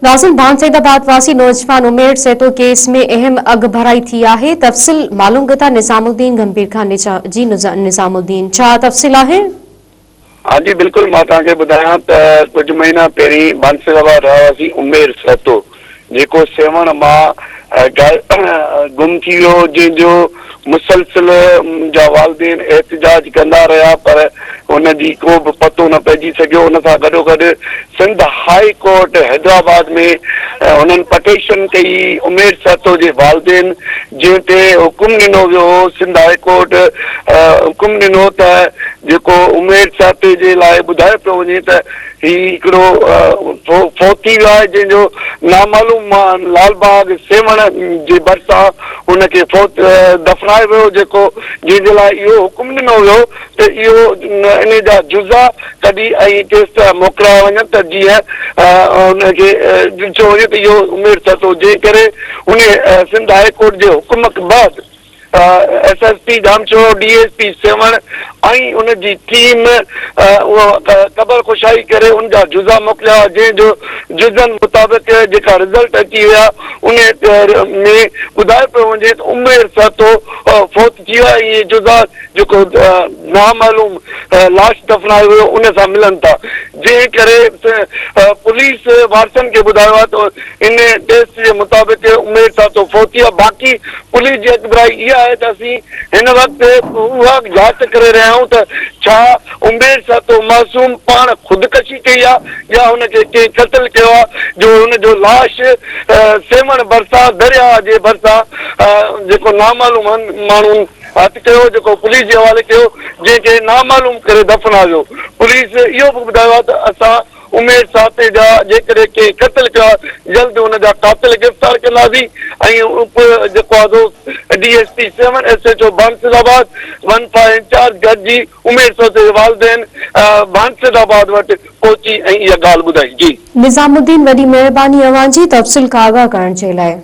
ناظرين ڀان سيد آباد واسي نوجوان عمير سهتو ڪيس ۾ اهم اڳڀرائي ٿي آهي تفصيل معلوم ڪندا نظام الدين گنڀير کان جي نظام الدين ڇا تفصيل آهي. ها جي بلڪل مان توهان کي ٻڌايان ته ڪجهه مهينا پهرين ڀان سيد آباد رهواسي عمير سهتو جيڪو سيوهڻ مان گم ٿي ويو جنهن جو مسلسل جا والدين احتجاج ڪندا رهيا پر ان جي ڪو به پتو نه پئجي سگهيو ان سان گڏوگڏ سنڌ هاء ڪورٽ حيدرآباد ۾ هنن پٽيشن ڪئي عمير سهتو جي والدين جنهن تي حڪم ڏنو ويو هو سنڌ هاء ڪورٽ حڪم ڏنو ته جيڪو عمير سهتي جي لاء ٻڌايو پيو وڃي ته هي هڪڙو فوت ٿي ويو آهي جنهن جو نامعلوم لال باغ سيوهڻ جي ڀرسان ان کي فوت دفنايو ويو جيڪو جنهن جي لاء اهو حڪم ڏنو ويو ته اهو ان جا جزا ڪڍي ۽ ٽيسٽ موڪلايا وڃن ته جيئن ان کي ڏٺو وڃي ته اهو عمير سهتو جنهن ڪري ان سنڌ هاء ڪورٽ جي حڪم بعد S S P Jamshoro, D S P Sehwan ۽ ان جي ٽيم اهو قبر ڪشائي ڪري ان جا جزا موڪليا هئا جنهن جو جزن مطابق جيڪا رزلٽ اچي ويا ان ۾ ٻڌايو پيو وڃي ته عمير سهتو فوت ٿي ويو آهي ۽ اهي جزا جيڪو نامعلوم لاش دفنايو ويو ان سان ملن ٿا جنهن ڪري پوليس وارثن کي ٻڌايو آهي ته ان ٽيسٽ جي مطابق عمير سهتو فوت ٿي ويو آهي باقي پوليس جي اڳڀرائي اها آهي ته اسين هن وقت اها جاچ ڪري رهيا آهيون ته ڇا عمير سهتو معصوم پاڻ خودڪشي ڪئي آهي يا هن کي ڪنهن قتل ڪيو آهي جو هن جو لاش سيوهڻ ڀرسان درياهه جي ڀرسان جيڪو نامعلوم ماڻهن هٿ ڪيو جيڪو پوليس جي حوالي ڪيو جنهن کي نامعلوم ڪري دفنايو پوليس اهو به ٻڌايو آهي ته اسان عمير ساهتي جا جيڪڏهن ڪنهن قتل ڪيو آهي جلد ان جا قاتل گرفتار ڪنداسين ۽ جيڪو آهي سو D S P seven S H O Bhan Saidabad one five incharge گڏجي عمير سهتي جي والدين ڀانسد آباد وٽ پهچي ۽ اها ڳالهه ٻڌائي جي. نظام الدين وڏي مهرباني اوهان جي تفصيل کان آگاهه ڪرڻ جي لاء.